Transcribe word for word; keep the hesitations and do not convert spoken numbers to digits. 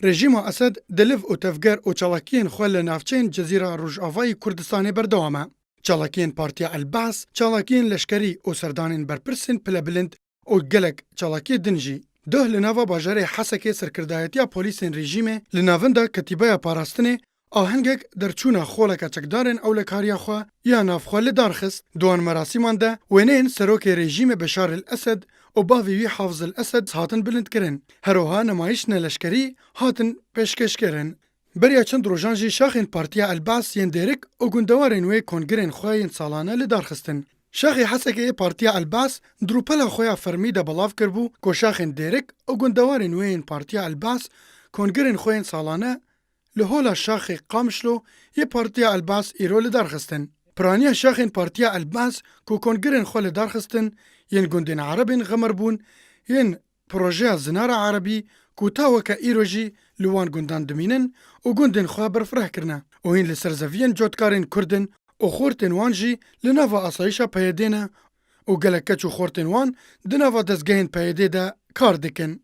Rejîma Esed di liv û tevger û çalakiyên xwe li navçeyên Cezîra Rojavayî Kurdistanê berdewam e. Çalakiyên Partiya El Baas, çalakiyên leşkerî û serdanên berpirsên pilebilind û gelek çalakiyê din jî. Doh li nava bajarê Hesekê serkirdayetiya polîsên rejîmê li navenda Ketîbeya Parastinê ahengek derçûna xoleka çekdarên ewlekariya xwe ya navxwe li dar xist. Di wan merasîman de wêneyên serokê rejîmê Beşar el Esed û bavê wî Hafiz el Esed hatin bilindkirin. Her wiha nemayîşine leşkerî hatin pêşkêşkirin. Beriya çend rojan jî şaxên Partiya El Baas yên Dêrik û gundewarên wê kongirên xwe yên salane li dar xistin. Şaxê Hesekê yê Partiya El Baas di rûpela xwe ya fermî de belav kiribû ku şaxên Dêrik û gundewarên wê yên Partiya El Baas kongirên xwe yên salane li hola şaxê Qamişlo yê Partiya El Baas îro li dar xistin. Piraniya şaxên Partiya El Baas ku kongirên xwe li dar xistin, yên gundên Erebên Xemerbûn, yên projeya Zinara Erebî ku ta weke îro jî li wan gundan dimînin û gundên xwe berfireh kirine û hîn li ser zeviyên cotkarên Kurd in û xortên wan jî li nava asayişa P Y D'ê ne û gelek keç û xortên wan di nava dezgehên P Y D'ê de kar dikin.